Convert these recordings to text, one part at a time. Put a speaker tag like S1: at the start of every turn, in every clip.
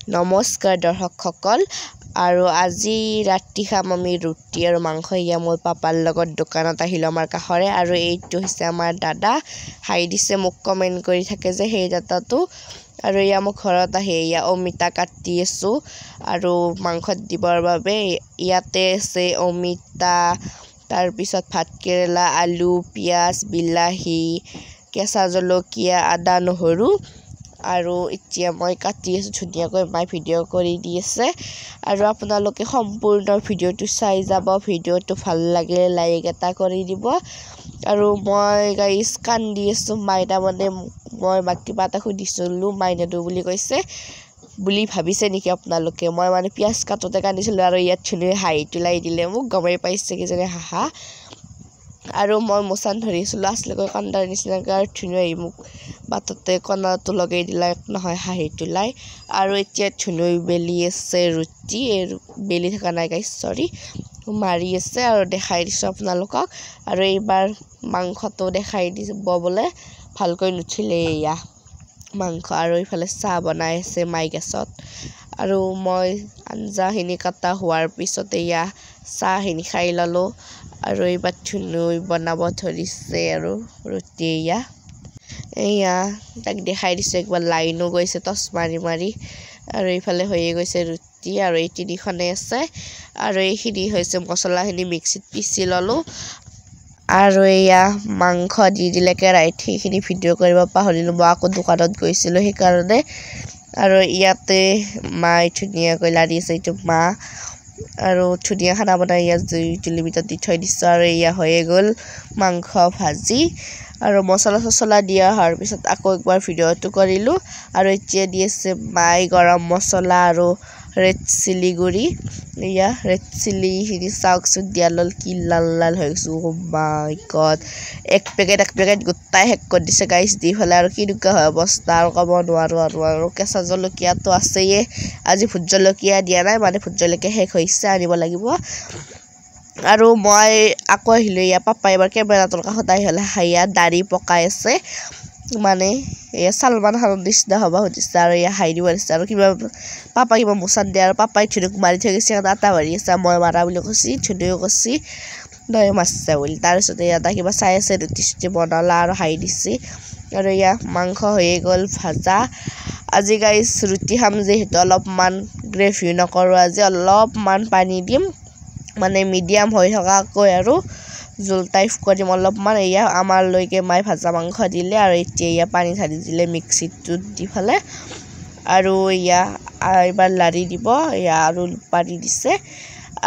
S1: নমস্কাৰ দৰ্শকসকল, আৰু আজি ৰাতি খাম আমি ৰুটি আৰু মাংস। এয়া মোৰ পাপাৰ লগত দোকানত আহিলোঁ আমাৰ কাষৰে। আৰু এইটো হৈছে আমাৰ দাদা, হাই দিছে মোক, কমেণ্ট কৰি থাকে যে সেই দাদাটো। আৰু এয়া মোৰ ঘৰত আহি এয়া অমিতা কাটি আছোঁ আৰু মাংসত দিবৰ বাবে। ইয়াতে আছে অমিতা, তাৰপিছত ভাতকেৰেলা, আলু, পিঁয়াজ, বিলাহী, কেঁচা জলকীয়া, আদা, নহৰু। আৰু এতিয়া মই কাটি আছোঁ ধুনীয়াকৈ, মায়ে ভিডিঅ' কৰি দি আছে। আৰু আপোনালোকে সম্পূৰ্ণ ভিডিঅ'টো চাই যাব, ভিডিঅ'টো ভাল লাগিলে লাইক এটা কৰি দিব। আৰু মই গাইজ কান্দি আছোঁ, মায়ে তাৰমানে মই মাক কিবা এটা সুধিছিলোঁ, মায়ে নেদো বুলি কৈছে বুলি ভাবিছে নেকি আপোনালোকে? মই মানে পিঁয়াজ কাটোতে কান্দিছিলোঁ। আৰু ইয়াত ধুনীয়া হাঁহি তোলাই দিলে মোক, গমেই পাইছে কিজানি, হাঁহা। আৰু মই মোচান ধৰিছিলোঁ আচলকৈ কান্দাৰ নিচিনাকৈ, আৰু ধুনু আহি মোক বাটতে কণাটো লগাই দিলে নহয় হাঁহি তোলাই। আৰু এতিয়া ধুনুই বেলি আছে ৰুটি, বেলি থকা নাই গাইজ, চৰি, মাৰি আছে। আৰু দেখাই দিছোঁ আপোনালোকক। আৰু এইবাৰ মাংসটো দেখাই দিব বোলে, ভালকৈ নুঠিলে এয়া মাংস। আৰু এইফালে চাহ বনাই আছে মাই গেছত। আৰু মই আঞ্জাখিনি কটা হোৱাৰ পিছত এয়া চাহখিনি খাই ল'লোঁ। আৰু এইবাৰ ধুনুই বনাব ধৰিছে আৰু ৰুটি। এয়া এয়া তাক দেখাই দিছোঁ একবাৰ, লাইনো গৈছে টৰ্চ মাৰি মাৰি। আৰু এইফালে হৈয়ে গৈছে ৰুটি, আৰু এই তিনিখনেই আছে। আৰু এইখিনি হৈছে মছলাখিনি মিক্সিত পিচি ল'লোঁ। আৰু এয়া মাংস দি দিলে কেৰাহীত, সেইখিনি ভিডিঅ' কৰিব পাহৰিলোঁ, মই আকৌ দোকানত গৈছিলোঁ সেইকাৰণে। আৰু ইয়াতে মায়ে ধুনীয়াকৈ লাৰি আছে, এইটো মা। আৰু ধুনীয়া খানা বনাই ইয়াত জুই তুলি ভিতৰত দি থৈ দিছোঁ। আৰু এয়া হৈয়ে গ'ল মাংস ভাজি। আৰু মছলা চছলা দিয়া হোৱাৰ পিছত আকৌ একবাৰ ভিডিঅ'টো কৰিলোঁ। আৰু এতিয়া দি আছে মায়ে গৰম মছলা আৰু ৰেড চিলি গুড়ি। এয়া ৰেড চিলিখিনি চাওকচোন, দিয়া ল'ল কি লাল লাল হৈ গৈছে। অ' মাই গড, এক পেকেট এক পেকেট গোটাই শেষ কৰি দিছে গাইছ দি পেলাই। আৰু কেনেকুৱা হয় অৱস্থা আৰু ক'ব নোৱাৰোঁ। আৰু আৰু কেঁচা জলকীয়াটো আছেয়ে, আজি ভোট জলকীয়া দিয়া নাই, মানে ভোট জলকীয়া শেষ হৈছে, আনিব লাগিব। আৰু মই আকৌ আহিলোঁ, এয়া পাপাই এবাৰ কেমেৰাটোৰ কাষত আহি হ'লে হাঁহিয়া দাড়ি পকাই আছে, মানে এয়া চালমান খানৰ নিচিনা হ'ব সুধিছে। আৰু এয়া হাঁহি দিব দিছে। আৰু কিবা পাপা কিবা মোচান দিয়ে, আৰু পাপাই ধুনুক মাৰি থৈ গৈছে, আটা মাৰি আছে, মই মাৰা বুলি কৈছি, ধুনুৱেও কৈছি নয় মাৰছে বুলি। তাৰপিছত এয়া এটা কিবা চাই আছে, ৰুটি চুটি বনালা আৰু হাঁহি দিছে। আৰু এয়া মাংস হৈয়ে গ'ল ভাজা। আজি গাইছ ৰুটি খাম যিহেতু অলপমান গ্ৰেভি নকৰোঁ, আজি অলপমান পানী দিম, মানে মিডিয়াম হৈ থকাকৈ আৰু জোল টাইপ কৰিম অলপমান। এয়া আমাৰলৈকে মায়ে ভাজা মাংস দিলে। আৰু এতিয়া এয়া পানী ঢালি দিলে মিক্সিটোত দি ফালে। আৰু এয়া এইবাৰ লাৰি দিব, এয়া আৰু পানী দিছে।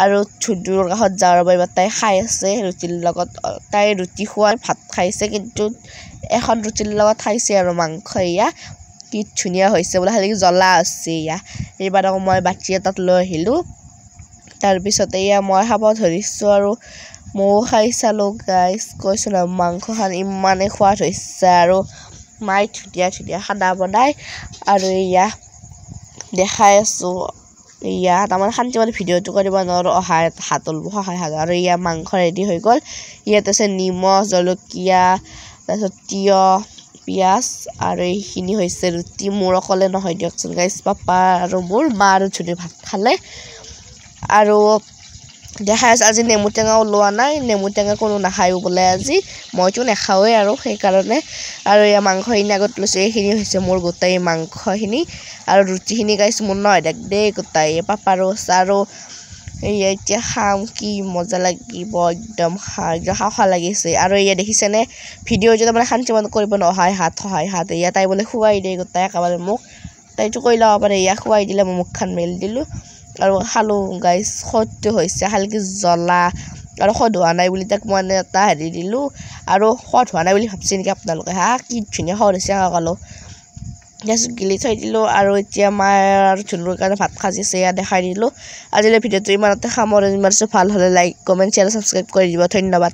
S1: আৰু ধুনুৰ কাষত যাওঁ ৰ'ব, এইবাৰ তাই খাই আছে ৰুটিৰ লগত। তাই ৰুটি খোৱা ভাত খাইছে, কিন্তু এখন ৰুটিৰ লগত খাইছে আৰু মাংস। এয়া কি ধুনীয়া হৈছে বোলে, খালি জ্বলা আছে। এয়া এইবাৰ আকৌ মই বাতি এটাত লৈ আহিলোঁ। তাৰপিছত এয়া মই খাব ধৰিছোঁ আৰু ময়ো খাই চালোঁ গাইজ, কৈছোঁ নহয় মাংসখন ইমানেই সোৱাদ হৈছে। আৰু মায়ে ধুনীয়া ধুনীয়া খানা বনায়। আৰু এয়া দেখাই আছোঁ, এয়া তাৰমানে শান্তি মতে ভিডিঅ'টো কৰিব নোৱাৰোঁ, অহাই হাত ওলব সহায় হাত। আৰু এয়া মাংস ৰেডি হৈ গ'ল। ইয়াত আছে নিমখ, জলকীয়া, তাৰপিছত তিয়ঁহ, পিঁয়াজ। আৰু এইখিনি হৈছে ৰুটি, মোৰ অকলে নহয় দিয়কচোন গাইজ, পাপা আৰু মোৰ মা আৰু ধুনুৱে ভাত খালে। আৰু দেখাই আছে আজি নেমু টেঙাও লোৱা নাই, নেমু টেঙা কোনো নাখায়ো বোলে আজি, মইতো নাখাওঁৱেই আৰু সেইকাৰণে। আৰু এয়া মাংসখিনি আগত লৈছোঁ, এইখিনি হৈছে মোৰ গোটেই মাংসখিনি। আৰু ৰুটিখিনি গাইছ মোৰ নহয় দেখ দেই গোটাই, পাপাৰো আছে। আৰু এয়া এতিয়া খাম, কি মজা লাগিব একদম, একদম খাওঁ লাগিছে। আৰু এয়া দেখিছেনে ভিডিঅ' যদি মানে শান্তি মন কৰিব নহয়, হাত সহায় হাত। এয়া তাই বোলে খুৱাই দিয়ে গোটাই একেবাৰে মোক, তাইতো কৰি ল'ব পাৰে। এয়া খুৱাই দিলে, মই মুখখন মেলি দিলোঁ আৰু খালোঁ গাইজ। সোৱাদটো হৈছে, খালি কি জ্বলা আৰু সোৱাদ হোৱা নাই বুলি তাক মই এটা হেৰি দিলোঁ। আৰু সোৱাদ হোৱা নাই বুলি ভাবছে নেকি আপোনালোকে? হা, কি ধুনীয়া সোৱাদ হৈছে ক'লোঁ। তাৰপিছত গিলি থৈ দিলোঁ। আৰু এতিয়া মায়ে আৰু ধুনুৰ কাৰণে ভাত সাজিছে, এয়া দেখাই দিলোঁ। আজিলৈ ভিডিঅ'টো ইমানতে সামৰণি মাৰিছোঁ। ভাল হ'লে লাইক, কমেণ্ট, শ্বেয়াৰ, ছাবস্ক্ৰাইব কৰি দিব। ধন্যবাদ।